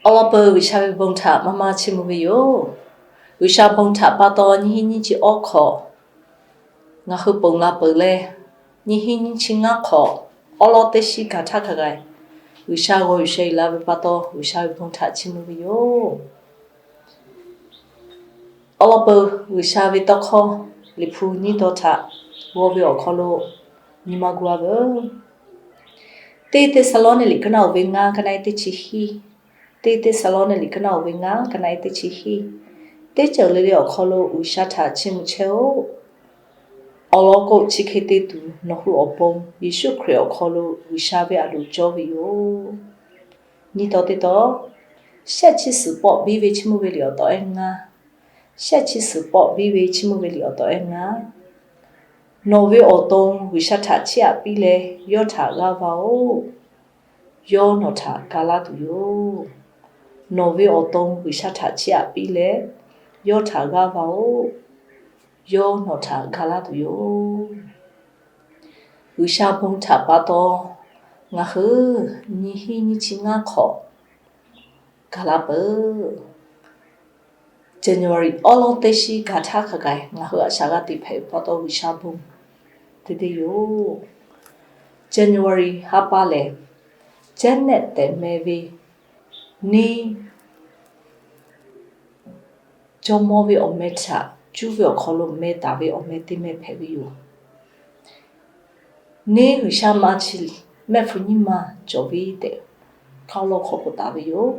Awˬ lawn peuˬ G'uiˬsha ve bon htaꞈ maˇ maˇ chiˇ mvuh ve yoˬ. G'uiˬsha bon htaꞈ pa taw nyiˇ hinˉ nyiˇ chi awˇ hk'awꞈ ngaˬ hui ponˬ la peuˬ leh, nyiˇ hinˉ nyiˇ chi ngaˇ hk'awꞈ awˉ lawˉ teˇ shiˉ gaˬ htaˇ hk'a gaˬ, G'uiˬsha g'aw yuˬ sheh yuˬ la ve pa taw G'uiˬsha ve bon htaꞈ chiˇ mvuh ve yoˬ. Awˬ lawn peuˬ G'uiˬsha ve tawˇ hkawˇ Liꞈ hpu nyiˇ tawn htaꞈ g'aw ve awˬ hk'aw lo nyi ma gu-a veuˬ. Teˇ Hteˇsaˍlawˇniˆ liꞈ ka naˆ uiˍ ve ngaˇ, ka naˆ iˉ teˇ chi hiˉ, Teˇ Hteˇsaˍlawˇniˆ liꞈ ka naˆ uiˍ ve ngaˇ, ka naˆ iˉ teˇ chi hiˉ, teˇ ceuˬ le le awˬ hk'aw lo G'uiˬsha htaꞈ chiˇ mvuh chehˇ-oˆ. Awˬ lawn k'o, chi hk'e te tuˬ nawˬ hui awˬ pon Yeˍsuˆ Hkriꞈ awˬ hk'aw lo G'uiˬsha ve a loˍ cawˇ ve yoˬ. Nyiˇ tawn teˇ tawn, shehˆ chi suhˍ pawˆ biˇ ve chiˇ mvuh ve liꞈ awˬ taw ehˉ ngaˇ, shehˆ chi suhˍ pawˆ biˇ ve chiˇ mvuh ve liꞈ awˬ taw ehˉ ngaˇ, nawˬ ve awˬ to G'uiˬsha htaꞈ chiˇ aꞈ piˇ leh yawˇ htaꞈ g'aˇ va-oˬ. Yawˇ nawˬ htaꞈ ga laˇ tuˬ yoˬ. Nawˬ ve awˬ to G'uiˬsha htaꞈ chiˇ aꞈ piˇ leh yawˇ htaꞈ g'aˇ va-oˬ. Yawˇ nawˬ htaꞈ ga laˇ tuˬ yoˬ. G'uiˬsha bon htaꞈ pa taw ngaˬ hui nyiˇ hinˉ nyiˇ chi ngaˇ hk'awꞈ gaˬ la peuˬ. January awˉ lawˉ teˇ shiˉ gaˬ htaˇ hk'a gaˬ ngaˬ hui a shaꞈ g'a teꞈ hpehꞈ ve pa taw G'uiˬsha bon teˇ deˇ yoˬ. January ha pa lehˬ, Janet tehꞈ meh ve neˇ jawˇmawˇ ve awˬ meh htaꞈ cuˇ ve awˬ hk'aw lo meh taˍ ve awˬ meh teˇ meh hpehꞈ ve yoˬ. Neˇ G'uiˬsha ma chi mehˆ hpu nyiˇ ma cawˬ ve tehꞈ hk'aˇ lawˇ hk'aw k'oˆ taˍ ve yoˬ.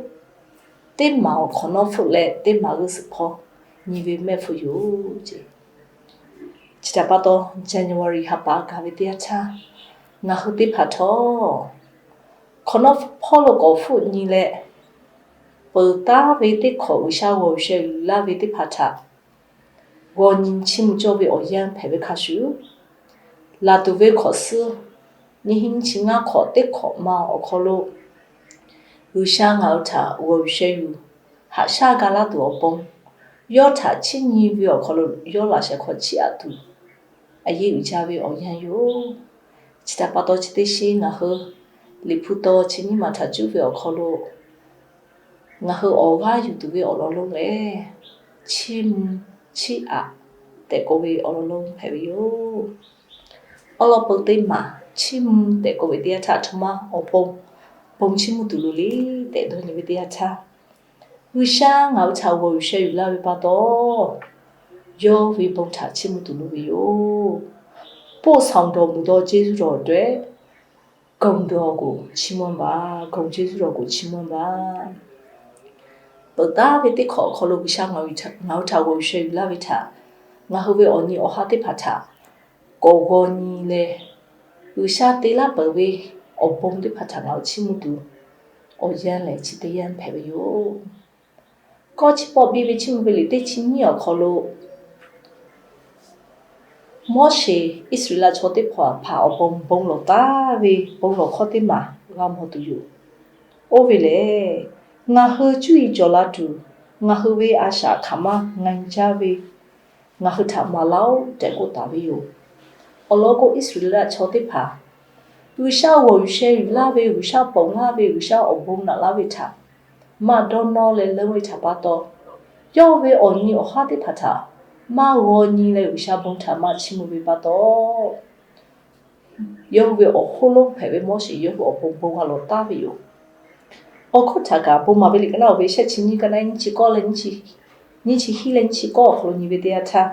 Teˇ maˬ awˬ hk'awꞈ nawˉ hpfuhˆ leh teˇ maˬ g'uˇ suhˍ hpawˇ nyi ve mehˆ hpu yoˬ ce. Chi htaꞈ pa taw January ha pa gaˬ ve teˇ yanˇ htaˇ, ngaˬ hui teˇ hpaˍ htawˇ hk'awꞈ nawˉ hpawˇ lo k'awꞈ hpfuhˆ nyi leh, peuˬ taˉ ve teˇ hk'awꞈ G'uiˬsha g'aw yuˬ sheh yuˬ laˇ ve teˇ hpaˍ htaꞈ g'aw nyi chiˇ mvuh cawˇ ve awˬ yanˇ hpehꞈ ve hk'a shuˍ, laˬ tuˬ ve hk'awꞈ suhˉ nyiˇ hinˉ nyiˇ chi ngaˇ hk'awꞈ teˇ hk'awꞈ ma awˬ hk'aw lo G'uiˬsha ngaˬ hui htaꞈ g'aw yuˬ sheh yuˬ haꞈ shaˉ ga laˇ tuˬ awˬ pon, yawˇ htaꞈ chiˇ nyi ve awˬ hk'aw lo yawˇ laꞈ sheh hk'aw chiˇ aꞈ tuˬ a yeˇ uiˍ jaˇ ve awˬ yanˇ yoˬ. Chi htaꞈ pa taw chi teˇ shiˉ ngaˬ hui Liꞈ hpu taw chi nyiˇ maˬ htaꞈ cuˇ ve awˬ hk'aw lo ngaˬ hui awˬ g'aˇ yuˬ tuˬ ve awˬ lawn lonˉ lehˬ, chiˇ mvuh chiˇ aꞈ tehꞈ k'oˆ ve awˬ lawn lonˉ hpehꞈ ve yoˬ. Awˉ lawˉ peu teˇ maˬ chiˇ mvuh tehꞈ k'oˆ ve teˇ yanˇ htaˇ, a htoꞈ ma awˬ pon bon chiˇ mvuh tuˬ loˍ le tehꞈ dawˇ nyi ve teˇ yanˇ htaˇ, G'uiˬsha ngaˬ hui htaꞈ g'aw yuˬ sheh yuˬ laˇ ve pa taw, yawˇ ve bon htaꞈ chiˇ mvuh tuˬ loˍ ve yoˬ. ပို့ဆောင်တော်မူသော ကျေးဇူးတော်အတွက် ဂုဏ်တော်ကို ချီးမွမ်းပါ၊ ဂုဏ်ကျေးဇူးတော်ကို ချီးမွမ်းပါ. Peuˬ taˉ ve teˇ hk'awꞈ awˬ hk'aw lo G'uiˬsha ngaˬ hui htaꞈ g'aw yuˬ sheh yuˬ laˇ ve htaꞈ, ngaˬ hui ve awˬ nyi awˬ ha teˇ hpaˍ htaꞈ k'awꞈ g'aw nyi leh, G'uiˬsha te laˇ peuˬ ve awˬ bon teˇ hpaˍ htaꞈ ngaˬ hui chiˇ mvuh tuˬ awˬ yanˇ lehˬ chi teˇ yanˇ hpehꞈ ve yoˬ. Kawˇ chi pawˆ biˇ ve chiˇ mvuh ve liꞈ teˇ chi nyiˇ awˬ hk'aw lo, Moˉseˍ Iˉsaˍreˍlaˆ chaw teˇ hpaˍ hpaˍ awˬ pon bon lawˬ taˉ ve bon lawˬ hkawˇ teˇ maˬ g'a mawˬ tuˬ yoˬ. Oˇ ve lehˬ, ngaˬ hui cuˇ yiˍ cawˬ la tuˬ, ngaˬ hui ve a shaꞈ hk'aˬ ma ngaˬ jaˇ ve ngaˬ hui htaꞈ maˍ laˇ-oˆ tehꞈ k'oˆ taˍ ve yoˬ. Awˬ lawn k'o, Iˉsaˍreˍlaˆ chaw teˇ hpaˍ G'uiˬsha g'aw yuˬ sheh yuˬ laˇ ve, G'uiˬsha ponˬ laˇ ve, G'uiˬsha awˬ bon naꞈ laˇ ve htaꞈ maˇ dawˇ nawˇ leh leuˉ ve htaꞈ pa taw, yawˇ ve awˬ nyi awˬ ha teˇ hpaˍ htaꞈ maˇ g'aw nyi leh G'uiˬsha bon htaꞈ maˇ chiˇ mvuh ve pa taw, yawˇ hui ve awˬ hoˉ lonˉ hpehꞈ ve Moˉseˍ yawˇ hui awˬ pon bon g'a lawˬ taˉ ve yoˬ. Awˬ hkawˇ htaꞈ kaꞈ Bon maˍ ve liꞈ ka naˆ uiˍ ve shehˆ chi nyiˇ, ka naˆ iˉ nyiˇ chi kawˆ leh nyiˇ chi, nyiˇ chi hiˉ leh nyiˇ chi kawˆ awˬ hk'aw lo nyi ve teˇ yanˇ htaˇ,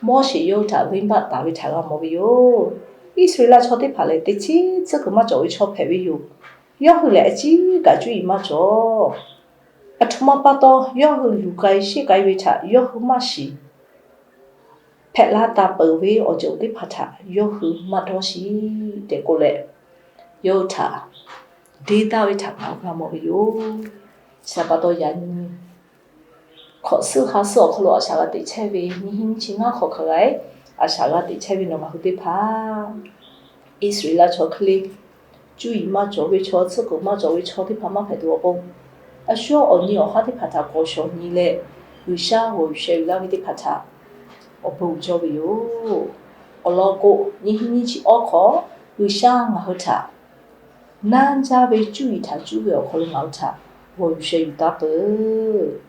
Moˉseˍ yawˇ hui htaꞈ venˇbaˆ taˍ ve htaꞈ g'a mawˬ ve yoˬ. Iˉsaˍreˍlaˆ chaw teˇ hpaˍ lehˬ, teˇ chiˉ tcuhˉ kuiˬ maˇ cawˬ ve chaw hpehꞈ ve yoˬ. Yawˇ hui lehˬ, a ciˉ kaꞈ cuˇ yiˍ maˇ cawˬ. A htoꞈ ma pa taw, yawˇ hui luˬ k'ai sheˆ k'ai ve htaꞈ yawˇ hui maˇ shiˍ. Hpehꞈ la taˍ peuˬ ve awˬ ceuˬ teˇ hpaˍ htaꞈ yawˇ hui maˇ dawˇ shiˍ tehꞈ k'oˆ leh, yawˇ hui htaꞈ deˇ taˍ ve htaꞈ ngaˬ hui g'a mawˬ ve yoˬ. Chi htaꞈ pa taw, yaꞈ nyi hkawꞈ suhˉ ha suhˉ awˬ hk'aw lo a shaꞈ g'a teꞈ chehˇ ve nyiˇ hinˉ nyiˇ chi ngaˇ hk'awꞈ hk'a gaˬ, a shaꞈ g'a teꞈ chehˇ ve nawˬ ngaˬ hui teˇ hpaˍ, Iˉsaˍreˍlaˆ chaw hk'e le, cuˇ yiˍ maˇ cawˬ ve chaw, tcuhˉ kuiˬ maˇ cawˬ ve chaw teˇ hpaˍ maˇ hpehꞈ tuˬ awˬ pon, a shu awˬ nyi awˬ ha teˇ hpaˍ htaꞈ k'awꞈ shawˍ nyi leh, G'uiˬsha g'aw yuˬ sheh yuˬ laˇ ve teˇ hpaˍ htaꞈ awˬ bon cawˇ ve yoˬ. Awˬ lawn k'o, nyiˇ hinˉ nyiˇ chi awˉ hk'awꞈ G'uiˬsha ngaˬ hui htaꞈ nanˇ jaˇ ve cuˇ yiˍ htaꞈ cuˇ ve awˬ hk'aw lo ngaˬ hui htaꞈ g'aw yuˬ sheh yuˬ taˇ peuˬ.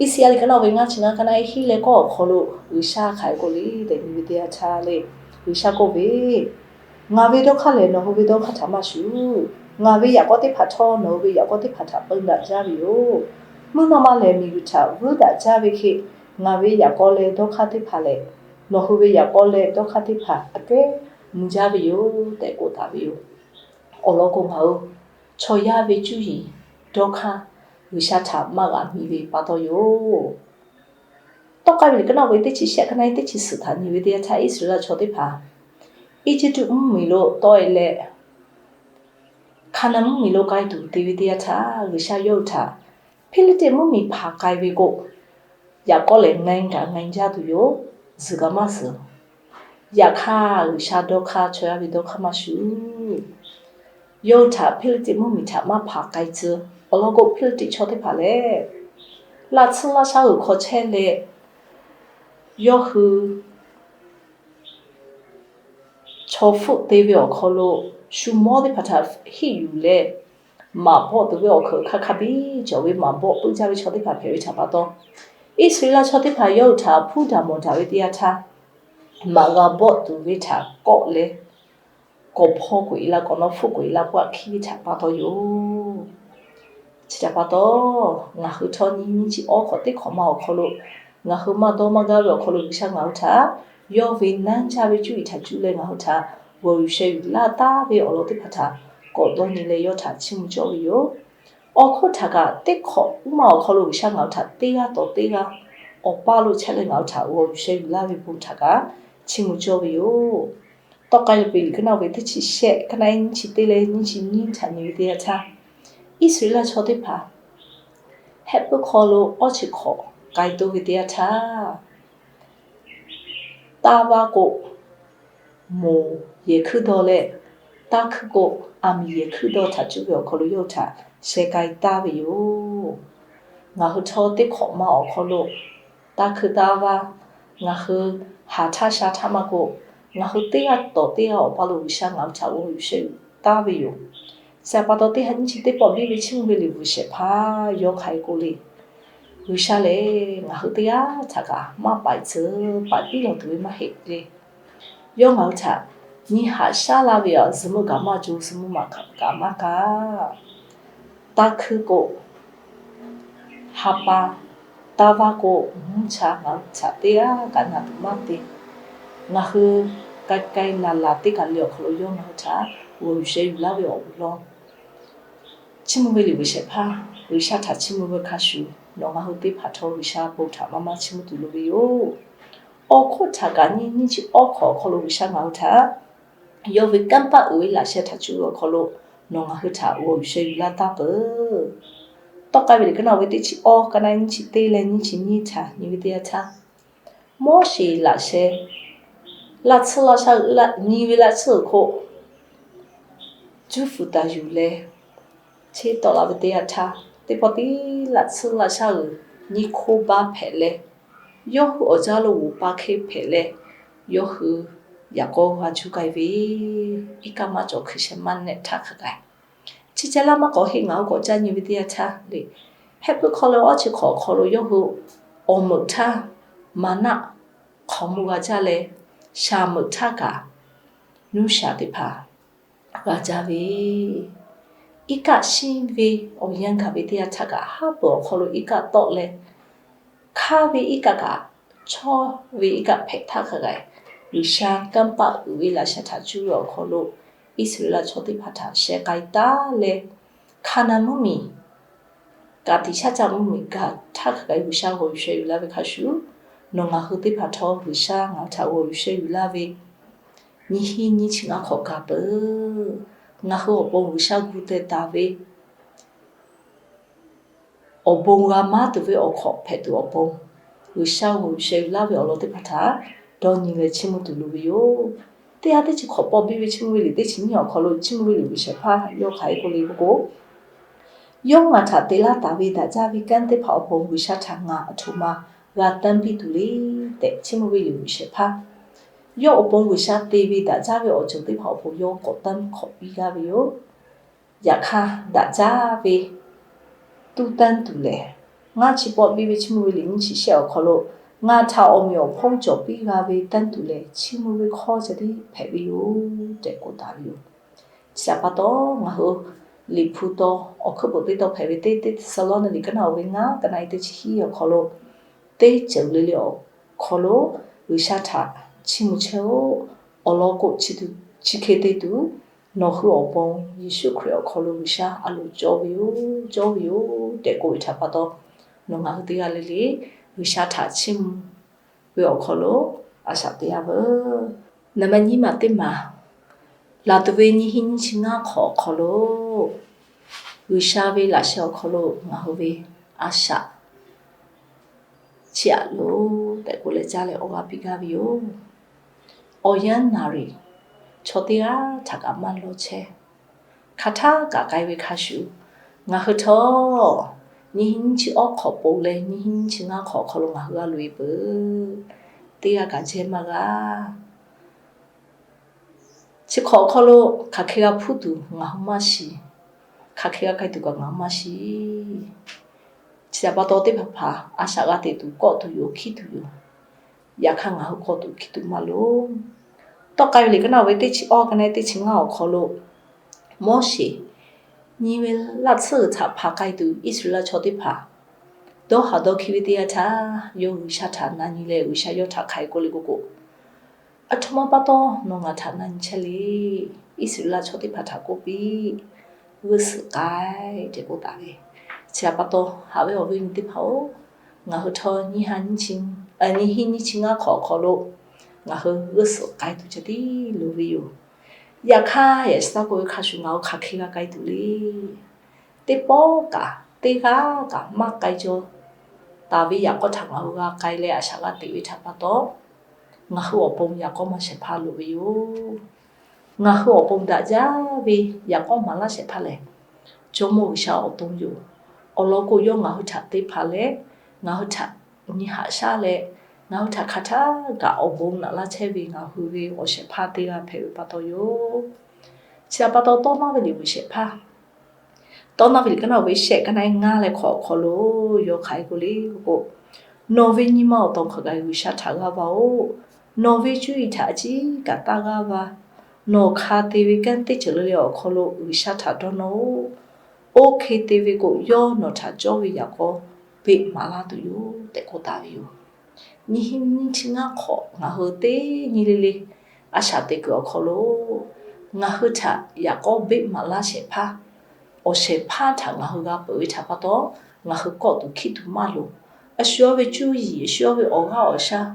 Iˉsaˍyaˆ liꞈ ka naˆ ve ngaˇ chi ngaˇ, ka naˆ hiˉ leh k'awˇ awˬ hk'aw lo G'uiˬsha hk'aˬ hk'e k'oˆ le tehꞈ nyi ve teˇ yanˇ htaˇ le, G'uiˬsha k'oˆ ve, Ngaˬ ve dawˇ hk'aˇ lehˬ nawˬ hui ve dawˇ hk'aˇ htaꞈ maˇ shuˍ. Ngaˬ ve yaꞈ k'aw teˇ hpaˍ htawˇ nawˬ hui ve yaꞈ k'aw teˇ hpaˍ htaꞈ peun daꞈ jaˇ ve yoˬ. Mvuhˇ naw ma lehˬ miˬguiˬ htaꞈ vuiˉ daꞈ jaˇ ve hk'e, ngaˬ ve yaꞈ k'aw leh dawˇ hk'aˇ teˇ hpaˍ lehˬ, nawˬ hui ve yaꞈ k'aw leh dawˇ hk'aˇ teˇ hpaˍ aꞈ kehˉ mvuh jaˇ ve yoˬ tehꞈ k'oˆ taˍ ve yoˬ. Awˬ lawn k'o, ngaˬ hui chaw yaˇ ve cuˇ yiˍ dawˇ hk'aˇ G'uiˬsha htaꞈ maˇ g'a miˬ ve pa taw yoˬ. Tawˇ k'ai ve liꞈ ka naˆ ve teˇ chi shehˆ, ka naˆ teˇ chi suhˍ htaꞈ nyi ve teˇ yanˇ htaˇ, Iˉsaˍreˍlaˆ chaw teˇ hpaˍ Eˇjiˇtuꞈ mvuhˇmiˬ lo tawˆ e leh, Hkaˍnanˍ mvuhˇmiˬ lo k'ai tuˬ te ve teˇ yanˇ htaˇ, G'uiˬsha yawˇ hui htaꞈ Hpiˇliˇtiˆ mvuhˇmiˬ hpanˍ k'ai ve k'o, yaꞈ k'aw lehˬ ngaˬ kaꞈ ngaˬ jaˇ tuˬ yoˬ. Zuhˬ kaꞈ maˇ zuhˬ. Yaꞈ hk'aˇ, G'uiˬsha dawˇ hk'aˇ chaw yaˇ ve dawˇ hk'aˇ maˇ shuˍ. Yawˇ hui htaꞈ Hpiˇliˇtiˆ mvuhˇmiˬ htaꞈ maˇ hpanˍ k'ai tcuh. Awˬ lawn k'o, Hpiˇliˇtiˆ chaw teˇ hpaˍ lehˬ, laˇ tsuhˇ laˇ shaˉ g'uiˬ hk'aw chehˇ leh, yawˇ hui chaw hpfuhˆ te ve awˬ hk'aw lo shu mawˇ teˇ hpaˍ htaꞈ hiˆ yuˬ leh, maꞈ bawˆ tuˬ ve awˬ hk'aw hk'a hk'a biˇ cawˬ ve maꞈ bawˆ puiˉ jaˇ ve chaw teˇ hpaˍ hpehꞈ ve htaꞈ pa taw, Iˉsaˍreˍlaˆ chaw teˇ hpaˍ yawˇ hui htaꞈ hpuˉ daꞈ mawˬ daꞈ ve teˇ yanˇ htaˇ, maꞈ g'a bawˆ tuˬ ve htaꞈ kawˆ leh, kawˬ hpawˇ k'oꞈ e laˇ, kawˬ nawˉ hpfuhˆ k'oꞈ e laˇ, pawˆ hkiˇ ve htaꞈ pa taw yoˬ. Chi htaꞈ pa taw, ngaˬ hui htawˇ nyi nyiˇ chi awˉ hk'awꞈ teˇ hk'awꞈ ma awˬ hk'aw lo, ngaˬ hui maˇ dawˇ maˇ gaˇ ve awˬ hk'aw lo G'uiˬsha ngaˬ hui htaꞈ yawˇ ve nanˇ jaˇ ve cuˇ yiˍ htaꞈ cuˇ leh ngaˬ hui htaꞈ g'aw yuˬ sheh yuˬ laˇ taˉ ve awˬ lawn teˇ hpaˍ htaꞈ k'awꞈ dawˇ nyi leh yawˇ htaꞈ chiˇ mvuh cawˇ ve yoˬ. Awˬ hk'oˆ htaꞈ kaꞈ teˇ hk'awꞈ uˉ ma awˬ hk'aw lo G'uiˬsha ngaˬ hui htaꞈ teˇ g'aˇ tawˍ teˇ g'aˇ awˬ paˇ lo chehˇ leh ngaˬ hui htaꞈ g'aw yuˬ sheh yuˬ laˇ ve bon htaꞈ kaꞈ chiˇ mvuh cawˇ ve yoˬ. Tawˇ k'ai ve liꞈ ka naˆ ve teˇ chi shehˆ, ka naˆ nyiˇ chi teˇ leh nyiˇ chi nyiˇ htaꞈ nyi ve teˇ yanˇ htaˇ, Iˉsaˍreˍlaˆ chaw teˇ hpaˍ Hehˆ puiˉ hk'aw lo awˇ chi hk'awꞈ k'ai toˇ ve teˇ yanˇ htaˇ, taˇ vaˇ k'o, moˍ yehˬ hkuiˉ dawˇ leh, taˇ hkuiˉ k'o, aˬ miˍ yehˬ hkuiˉ dawˇ htaꞈ cuˇ ve awˬ hk'aw lo yawˇ hui htaꞈ sheh k'ai taˍ ve yoˬ. Ngaˬ hui htawˇ teˇ hk'awꞈ ma awˬ hk'aw lo taˇ hkuiˉ taˇ vaˇ, ngaˬ hui haˍ htaˇ sha htaˇ maˇ k'o, ngaˬ hui teˇ g'aˇ tawˍ teˇ g'aˇ awˬ paˇ lo G'uiˬsha ngaˬ hui htaꞈ g'aw yuˬ sheh yuˬ taˍ ve yoˬ. Chi htaꞈ pa taw, teˇ ha nyiˇ chi teˇ pawˆ biˇ ve Chiˇ mvuh ve liꞈ bvuhꞈ shehˍ hpaˇ yawˇ hk'aˬ hk'e k'oˆ le, G'uiˬsha lehˬ ngaˬ hui teˇ g'aˇ htaꞈ kaꞈ maˇ paiˍ tcuh, paiˍ piˇ lawˬ tuˬ ve maˇ heˆ le. Yawˇ ngaˬ hui htaꞈ nyi haꞈ shaˉ laˇ ve awˬ zuhˬ meuˇ kaꞈ maˇ cawˬ, zuhˬ meuˇ maꞈ kaꞈ maˇ kaˇ. Taˇ hkuiˉ k'o, ha pa, taˇ vaˇ k'o, mvuhˇ cha ngaˬ hui htaꞈ teˇ g'aˇ kaꞈ na tuˬ maˇ te. Ngaˬ hui k'ai k'ai laˬ laˬ teˇ kaˬ le awˬ hk'aw lo yawˇ ngaˬ hui htaꞈ g'aw yuˬ sheh yuˬ laˇ ve awˬ lawn Chiˇ mvuh ve liꞈ bvuhꞈ shehˍ hpaˇ, G'uiˬsha htaꞈ chiˇ mvuh ve hk'a shuˍ, nawˬ ngaˬ hui teˇ hpaˍ htawˇ G'uiˬsha bon htaꞈ maˇ maˇ chiˇ mvuh tuˬ loˍ ve yoˬ. Awˬ hk'oˆ htaꞈ kaꞈ nyiˇ nyiˇ chi awˉ hk'awꞈ awˬ hk'aw lo G'uiˬsha ngaˬ hui htaꞈ yawˇ ve kanˇ paˆ uiˍ ve laꞈ sheh htaꞈ cuˇ ve awˬ hk'aw lo nawˬ ngaˬ hui htaꞈ g'aw yuˬ sheh yuˬ laˇ taˍ peuˬ. Tawˇ k'ai ve liꞈ ka naˆ ve teˇ chi awˉ, ka naˆ nyiˇ chi teˇ leh nyiˇ chi nyiˇ htaꞈ nyi ve teˇ yanˇ htaˇ, Moˉseˍ laꞈ sheh, laˇ tsuhˇ laˇ shaˉ nyi ve laˇ tsuhˇ awˬ hk'oˆ cuˇ fuiˍ taˍ yuˬ leh, cheˇ tawˆ la ve teˇ yanˇ htaˇ, teˇ pawˆ tiˉ laˇ tsuhˇ laˇ shaˉ uiˍ nyiˇ hkoˇ baˆ hpehꞈ leh, yawˇ hui awˬ jaˇ lo g'oˍ pa hk'e hpehꞈ leh, yawˇ hui yaꞈ k'aw g'a juˇ k'ai ve, iˉ kaˆ maˇ cawˬ hkui sheh maˇ nehˆ htaˇ hk'a gaˬ, chi ceh laˇ maˇ k'awꞈ heˆ. Ngaˬ hui k'awꞈ caˇ nyi ve teˇ yanˇ htaˇ le, Hehˆ puiˉ hk'aw lo awˇ chi hk'awꞈ awˬ hk'aw lo yawˇ hui awˬ meuꞈ htaˇ maˍnaˆ hk'awꞈ mvuh g'a jaˇ leh, shaˍ meuꞈ htaˇ kaꞈ nuˇ shaˍ teˇ hpaˍ g'a jaˇ ve, iˉ kaˆ shinˉ ve awˬ yanˇ gaˬ ve teˇ yanˇ htaˇ kaꞈ, haˉ peuˬ awˬ hk'aw lo iˉ kaˆ tawˆ leh, hkaˇ ve iˉ kaˆ kaꞈ chawˇ ve iˉ kaˆ hpehꞈ htaˇ hk'a gaˬ, G'uiˬsha kanˇ paˆ uiˍ ve laꞈ sheh htaꞈ cuˇ ve awˬ hk'aw lo Iˉsaˍreˍlaˆ chaw teˇ hpaˍ htaꞈ sheh k'ai taˍ leh, Hkaˍnanˍ mvuhˇmiˬ, kaˍ tiꞈ shaˉ caˆ mvuhˇmiˬ gaˬ htaˇ hk'a gaˬ G'uiˬsha g'aw yuˬ sheh yuˬ laˇ ve hk'a shuˍ, nawˬ ngaˬ hui teˇ hpaˍ htawˇ G'uiˬsha ngaˬ hui htaꞈ g'aw yuˬ sheh yuˬ laˇ ve nyiˇ hinˉ nyiˇ chi ngaˇ hk'awꞈ gaˬ peuˬ. Ngaˬ hui awˬ pon G'uiˬsha gu teh taˍ ve awˬ bon g'a maˇ tuˬ ve awˬ hk'awꞈ hpehꞈ tuˬ awˬ pon, G'uiˬsha g'aw yuˬ sheh yuˬ laˇ ve awˬ lawn teˇ hpaˍ htaꞈ dawˇ nyi leh chiˇ mvuh tuˬ loˍ ve yoˬ. Teˇ ha teˇ chi hk'awꞈ pawˆ biˇ ve Chiˇ mvuh ve liꞈ teˇ chi nyiˇ awˬ hk'aw lo Chiˇ mvuh ve liꞈ bvuhꞈ shehˍ hpaˇ yawˇ hk'aˬ hk'e k'oˆ le k'o, Yawˇ ngaˬ htaꞈ te laˇ taˍ ve daꞈ jaˇ ve kanˉ teˇ hpaˍ awˬ pon G'uiˬsha htaꞈ ngaˬ aˬ htoꞈ ma g'a tanˇ piˇ tuˬ le tehꞈ, Chiˇ mvuh ve liꞈ bvuhꞈ shehˍ hpaˇ yawˇ awˬ pon G'uiˬsha te ve daꞈ jaˇ ve awˬ ceuˬ teˇ hpaˍ awˬ pon yawˇ k'awꞈ tanˇ hk'awꞈ piˇ g'aˇ ve yoˬ. Yaꞈ hk'aˇ, daꞈ jaˇ ve tuˇ tanˇ tuˬ lehˬ, ngaˇ chi pawˆ biˇ ve Chiˇ mvuh ve liꞈ nyiˇ chi shehˆ awˬ hk'aw lo, ngaˬ htaꞈ awˬ meꞈ awˬ hponˇ cawˬ piˇ g'a ve tanˇ tuˬ lehˬ, Chiˇ mvuh ve hkawˇ ca tiˉ hpehꞈ ve yoˬ tehꞈ k'oˆ taˍ ve yoˬ. Chi htaꞈ pa taw, ngaˬ hui Liꞈ hpu taw awˬ hkuiˉ puiˍ teˇ taw hpehꞈ ve teˇ, teˇ Hteˇsaˍlawˇniˆ liꞈ kaˉ naˆ uiˍ ve ngaˇ, kaˉ naˆ e teˇ chi hiˉ awˬ hk'aw lo, teˇ ceuˬ le le awˬ hk'aw lo G'uiˬsha htaꞈ chiˇ mvuh chehˇ-oˆ. Awˬ lawn k'o, chi hk'e te tuˬ nawˬ hui awˬ pon Yeˍsuˆ Hkriꞈ awˬ hk'aw lo G'uiˬsha a loˍ cawˇ ve yoˬ, cawˇ ve yoˬ tehꞈ k'oˆ ve htaꞈ pa taw, nawˬ ngaˬ hui teˇ g'aˇ le le G'uiˬsha htaꞈ chiˇ mvuh ve awˬ hk'aw lo a shaꞈ teꞈ yaˇ veuˬ. Naˍ ma nyiˇ maˬ teˇ maˬ, laˬ tuˬ ve nyiˇ hinˉ nyiˇ chi ngaˇ hk'awꞈ awˬ hk'aw lo, G'uiˬsha ve laꞈ sheh awˬ hk'aw lo ngaˬ hui ve a shaꞈ chiˇ aꞈ loˬ tehꞈ k'oˆ leh caˇ leh awˬ g'aˇ piˇ gaˇ ve yoˬ. Awˬ yanˇ naˍ riˍ chaw teˇ g'aˇ htaꞈ kaꞈ maˇ lawˇ chehˇ. Hk'aˬ htaˇ kaꞈ k'ai ve hk'a shuˍ, ngaˬ hui htawˇ nyiˇ hinˉ nyiˇ chi awˉ hk'awꞈ pon leh nyiˇ hinˉ nyiˇ chi ngaˇ hk'awꞈ awˬ hk'aw lo ngaˬ hui g'a loꞈ e peuˬ. Teˇ g'aˇ kaꞈ jehˇ maˇ g'a. Chi hk'awꞈ awˬ hk'aw lo hk'aˬ hk'e g'a hpuˇ tuˬ ngaˬ hui maˇ shiˍ. Hk'aˬ hk'e g'a k'ai tuˬ kaꞈ ngaˬ hui maˇ shiˍ. Chi htaꞈ pa taw, teˇ hpaˍ hpaˍ a shaꞈ g'a teꞈ tuˬ, kawˆ tuˬ yoˬ, hkiˇ tuˬ yoˬ. Yaꞈ hk'aˇ, ngaˬ hui kawˆ tuˬ hkiˇ tuˬ maˇ loˍ. Tawˆ k'ai ve liꞈ kaˉ naˆ uiˍ ve teˇ chi awˇ, kaˉ naˆ e teˇ chi ngaˇ awˬ hk'aw lo, Moˉseˍ nyi ve laˇ tsuhˇ htaꞈ hpanˍ k'ai tuˬ Iˉsaˍreˍlaˆ chaw teˇ hpaˍ dawˇ haˍ dawˇ hkiˇ ve teˇ yanˇ htaˇ, yawˇ G'uiˬsha htaꞈ na nyi leh G'uiˬsha yawˇ htaꞈ hk'aˬ hk'e k'oˆ le k'oˆ k'o, A htoꞈ ma pa taw nawˬ ngaˬ htaꞈ na nyi chehˇ le. Iˉsaˍreˍlaˆ chaw teˇ hpaˍ htaꞈ k'oˆ piˇ, g'uˇ suhˍ k'ai tehꞈ k'oˆ taˍ ve. Chi htaꞈ pa taw, haꞈ ve awˬ viˉ awˬ nyi teˇ hpaˍ-oˬ, ngaˬ hui htawˇ nyiˇ hinˉ nyiˇ chi ngaˇ hk'awꞈ awˬ hk'aw lo ngaˬ hui g'uˇ suhˍ k'ai tuˬ ceh tiˉ loˍ ve yoˬ. Yaꞈ hk'aˇ, yaꞈ chi taˇ k'oˆ ve hk'a shuˍ, ngaˬ hui hk'aˬ hk'e g'a k'ai tuˬ le. Teˇ pawˆ kaꞈ, teˇ g'aˇ kaꞈ maˇ k'ai jaw taˍ ve yaꞈ k'aw htaꞈ ngaˬ hui g'a k'ai leh a shaꞈ g'a teꞈ ve htaꞈ pa taw, ngaˬ hui awˬ pon yaꞈ k'aw maˇ shehˍ hpaˇ loˍ ve yoˬ. Ngaˬ hui awˬ pon daꞈ jaˇ ve yaꞈ k'aw maˍ laˇ shehˍ hpaˇ lehˬ, Jawˇmawˇ G'uiˬsha awˬ to yoˬ. Awˬ lawn k'o, yawˇ ngaˬ hui htaꞈ te hpanˍ leh, ngaˬ hui htaꞈ nyi haꞈ shaˉ leh, ngaˬ hui htaꞈ hk'aˬ htaˇ kaꞈ awˬ bon naꞈ laˇ chehˇ ve ngaˬ hui ve awˬ shehˍ hpaˇ teˇ g'aˇ hpehꞈ ve pa taw yoˬ. Chi htaꞈ pa taw, Tawˇ naˇ ve liꞈ awˬ shehˍ hpaˇ, Tawˇ naˇ ve liꞈ kaˉ naˆ uiˍ ve shehˆ, kaˉ naˆ e ngaˇ leh hk'awꞈ awˬ hk'aw lo yawˇ hk'aˬ hk'e k'oˆ le k'oˆ k'o, Nawˬ ve nyi ma awˬ tawˍ hk'aˬ kaꞈ G'uiˬsha htaꞈ g'aˇ va-oˬ. Nawˬ ve cuˇ yiˍ htaꞈ a ciˉ kaꞈ taˇ g'aˇ va. Nawˬ hk'a te ve kanˉ teˇ ceuˬ le le awˬ hk'aw lo G'uiˬsha htaꞈ dawˇ nawˇ-oˆ. Oˇ hk'e te ve k'o, yawˇ nawˬ htaꞈ cawˇ ve yaꞈ k'aw beˆ maˍ laˇ tuˬ yoˬ tehꞈ k'oˆ taˍ ve yoˬ. Nyiˇ hinˉ nyiˇ chi ngaˇ hk'awꞈ ngaˬ hui teˇ nyi le le a shaꞈ teꞈ kuiˬ awˬ hk'aw lo, ngaˬ hui htaꞈ yaꞈ k'aw beˆ maˍ laˇ shehˍ hpaˇ, awˬ shehˍ hpaˇ htaꞈ ngaˬ hui g'a peuˬ ve htaꞈ pa taw, ngaˬ hui kawˆ tuˬ hkiˇ tuˬ maˇ loˍ. A shu yawˇ ve cuˇ yiˍ, a shu yawˇ ve awˬ g'aˇ awˬ shaˉ,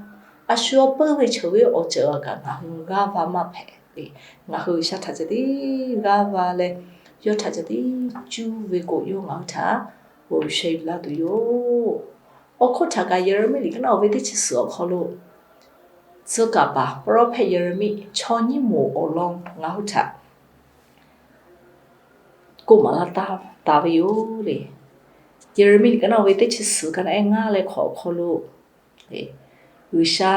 a shu yawˇ peuˇ ve ceuˬ ve awˬ ceuˬ kaꞈ ngaˬ hui g'aˇ va maˇ hpehꞈ ve. Ngaˬ hui G'uiˬsha htaꞈ ceh tiˉ g'aˇ va leh, yawˇ htaꞈ ceh tiˉ cuˇ ve k'o, yawˇ ngaˬ hui htaꞈ g'oˬ sheh laˇ tuˬ yoˬ. Awˬ hk'oˆ htaꞈ kaꞈ Yeˍraˍmiˆ liꞈ kaˉ naˆ uiˍ ve teˇ chi suhˍ awˬ hk'aw lo, tcuh kaˍ paˍ prophet Yeˍraˍmiˆ chaw nyiˇ moˍ awˬ lawn ngaˬ hui htaꞈ k'oˆ maˍ laˇ taˍ ve yoˬ le. Yeˍraˍmiˆ liꞈ kaˉ naˆ uiˍ ve teˇ chi suhˍ, kaˉ naˆ e ngaˇ leh hk'awꞈ awˬ hk'aw lo, G'uiˬsha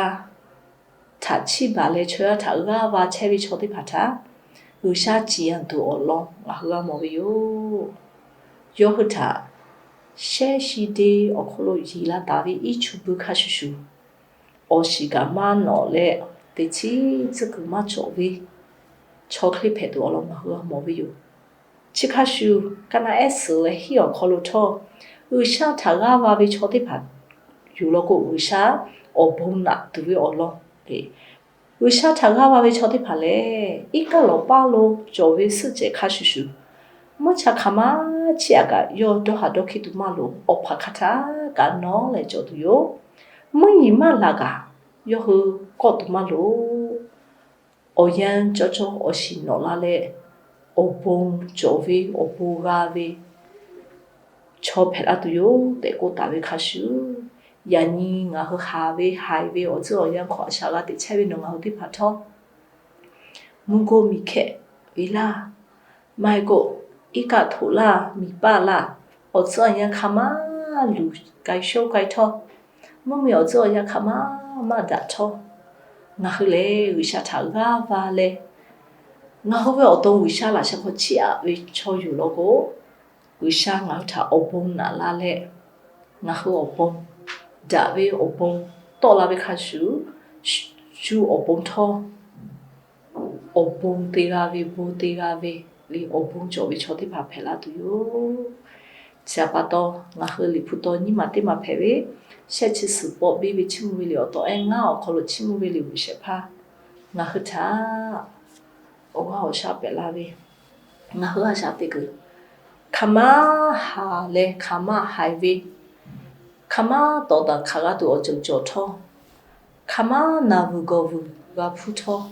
htaꞈ chiˇ baˬ leh chaw yaˇ htaꞈ g'aˇ va chehˇ ve chaw teˇ hpaˍ htaꞈ G'uiˬsha ciˍ yanˍ tuˬ awˬ lawn ngaˬ hui g'a mawˬ ve yoˬ. Yawˇ hui htaꞈ shehˉ shi de awˬ hk'aw lo yeˬ la taˍ ve iˉ chu bui hk'a shuˍ shuˍ, awˬ shiˍ kaꞈ maˇ nawꞈ leh, teꞈ chiˉ tcuhˉ kuiˬ maˇ cawˬ ve chaw hk'e hpehꞈ tuˬ awˬ lawn ngaˬ hui g'a mawˬ ve yoˬ. Chi hk'a shuˍ, kaˉ naˆ ehˉ suhˍ leh hiˉ awˬ hk'aw lo htawˇ, G'uiˬsha htaꞈ g'aˇ va ve chaw teˇ hpaˍ yoˬ law k'o, G'uiˬsha awˬ bon naꞈ tuˬ ve awˬ lawn, G'uiˬsha htaꞈ g'aˇ va ve chaw teˇ hpaˍ lehˬ, iˉ kaˆ lawˬ paˇ lo cawˬ ve suhˆ cehˬ hk'a shuˍ shuˍ, mvuhˇ cha hk'aˬ ma chiˇ aꞈ kaꞈ yawˇ dawˇ haˍ dawˇ hkiˇ tuˬ maˇ loˍ. Awˬ hpaˍ hk'a htaˇ kaꞈ nawˉ leh cawˬ tuˬ yoˬ. Mvuhˇ nyi maˇ laˬ kaꞈ yawˇ hui kawˆ tuˬ maˇ loˍ. Awˬ yanˇ cawˇ cawˇ awˬ shiˍ nawꞈ la leh, awˬ bon cawˬ ve awˬ bon g'a ve chaw hpehꞈ laˇ tuˬ yoˬ tehꞈ k'oˆ taˍ ve hk'a shuˍ, yaꞈ nyi ngaˬ hui haˍ ve haiˬ ve awˬ tcuhˉ awˬ yanˇ hk'aw a shaꞈ g'a teꞈ chehˇ ve nawˬ ngaˬ hui teˇ hpaˍ htawˇ, mvuhˇ goˇ miˬ hkehꞈ ve laˇ, maˇ heˆ k'o iˉ kaˆ htoꞈ laˇ, miˬ paˆ laˇ, awˬ tcuhˉ awˬ yanˇ hk'a maˇ luˬ k'ai shonˇ k'ai htawˇ, mvuhˇmiˬ awˬ tcuhˉ awˬ yanˇ hk'a maˇ maˇ daꞈ htawˇ, ngaˬ hui lehˬ G'uiˬsha htaꞈ g'aˇ va leh, ngaˬ hui ve awˬ to G'uiˬsha laꞈ sheh hk'aw chiˇ aꞈ ve chaw yoˬ law k'o, G'uiˬsha ngaˬ hui htaꞈ awˬ bon naꞈ la leh, ngaˬ hui awˬ pon daꞈ ve awˬ bon tawˆ la ve hk'a shuˍ, shu awˬ pon htawˇ awˬ bon te g'a ve, bon te g'a ve, le awˬ bon cawˬ ve chaw teˇ hpaˍ hpehꞈ laˇ tuˬ yoˬ. Chi htaꞈ pa taw, ngaˬ hui Liꞈ hpu taw nyiˇ maˬ teˇ maˬ hpehꞈ ve, shehˆ chi suhˍ pawˆ biˇ ve Chiˇ mvuh ve liꞈ awˬ taw ehˉ ngaˇ awˬ hk'aw lo Chiˇ mvuh ve liꞈ g'uiˬ shehˍ hpaˇ ngaˬ hui htaꞈ awˬ g'aˇ awˬ shaˉ pehꞈ la ve, ngaˬ hui a shaꞈ teꞈ kuiˬ hk'aˬ ma haˍ leh hk'aˬ ma haiˬ ve, hk'aˬ ma tawˍ taˍ hk'aˬ g'a tuˬ awˬ ceuˬ cawˬ htawˇ, hk'aˬ ma naˬ vuiˬ gawˬ vuiˬ g'a hpuˇ htawˇ,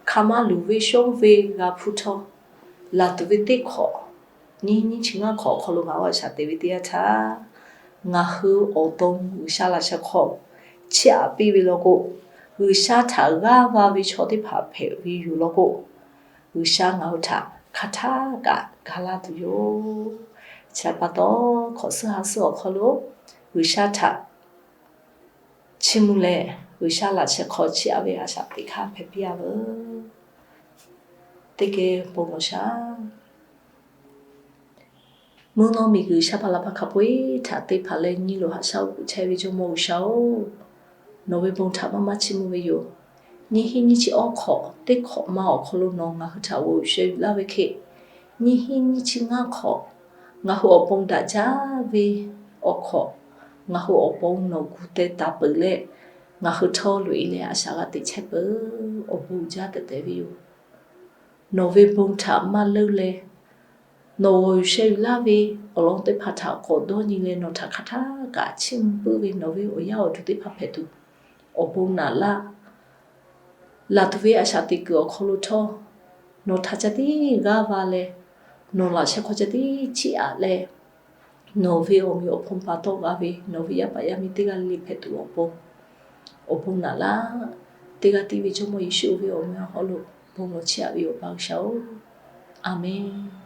hk'aˬ ma luˬ ve shonˇ ve g'a hpuˇ htawˇ, laˬ tuˬ ve teˇ hk'awꞈ, nyiˇ nyiˇ chi ngaˇ hk'awꞈ awˬ hk'aw lo ngaˬ hui a shaꞈ teꞈ ve teˇ yanˇ htaˇ, ngaˬ hui awˬ to G'uiˬsha laꞈ sheh hk'aw chiˇ aꞈ piˇ ve law k'o, G'uiˬsha htaꞈ g'aˇ va ve chaw teˇ hpaˍ hpehꞈ ve yoˬ law k'o, G'uiˬsha ngaˬ hui htaꞈ hk'a htaˇ kaꞈ ga laˇ tuˬ yoˬ. Chi htaꞈ pa taw, hk'awꞈ suhˉ ha suhˉ awˬ hk'aw lo G'uiˬsha htaꞈ chiˇ mvuh leh, G'uiˬsha laꞈ sheh hk'aw chiˇ aꞈ ve a shaꞈ teꞈ hk'aˇ hpehꞈ piˇ a veuˬ. Teˇ geh bon lawˬ shaˍ. Mvuhˇ naw miˬguiˬ shaˉ pa la pa hk'a peu-eˬ htaꞈ te hpanˍ leh nyi loˬ haꞈ shaˉ g'oꞈ chehˇ ve Jawˇmawˇ G'uiˬsha-oˬ, nawˬ ve bon htaꞈ maˇ maˇ chiˇ mvuh ve yoˬ. Nyiˇ hinˉ nyiˇ chi awˉ hk'awꞈ teˇ hk'awꞈ ma awˬ hk'aw lo nawˬ ngaˬ hui htaꞈ g'aw yuˬ sheh yuˬ laˇ ve hk'e, nyiˇ hinˉ nyiˇ chi ngaˇ hk'awꞈ ngaˬ hui awˬ pon daꞈ jaˇ ve awˬ hk'awꞈ, ngaˬ hui awˬ pon nawˬ gu teh taˍ peuˬ leh, ngaˬ hui htawˇ loꞈ e leh a shaꞈ g'a teꞈ chehˇ peuˬ. Awˬ bon jaˇ tehꞈ tehꞈ ve yoˬ. Nawˬ ve bon htaꞈ maˇ leuˉ leh, nawˬ g'aw yuˬ sheh yuˬ laˇ ve awˬ lawn teˇ hpaˍ htaꞈ k'awꞈ dawˇ nyi leh, nawˬ htaꞈ hk'a htaˇ kaꞈ chiˇ mvuh puiˉ ve nawˬ ve awˬ yaˇ awˬ duˬ teˇ hpaˍ hpehꞈ tuˬ awˬ bon naꞈ laˇ. Laˬ tuˬ ve a shaꞈ teꞈ kuiˬ awˬ hk'aw lo htawˇ, nawˬ htaꞈ ca tiˉ g'aˇ va leh, nawˬ laꞈ sheh hk'aw ca tiˉ chiˇ aꞈ leh, nawˬ ve awˬ meꞈ awˬ hponˇ pa tawˆ g'a ve nawˬ ve yaˇ paˍ yaˇ miˇ teˇ g'aˇ le le hpehꞈ tuˬ awˬ pon, awˬ bon naꞈ laˇ. Teˇ g'aˇ tiˉ ve Jawˇmawˇ Yeˍsuˆ ve awˬ meh awˬ hk'aw lo bon lawˬ chiˇ aꞈ ve yoˬ, Awˬ pa G'uiˬsha-oˬ, Aˍmenˇ.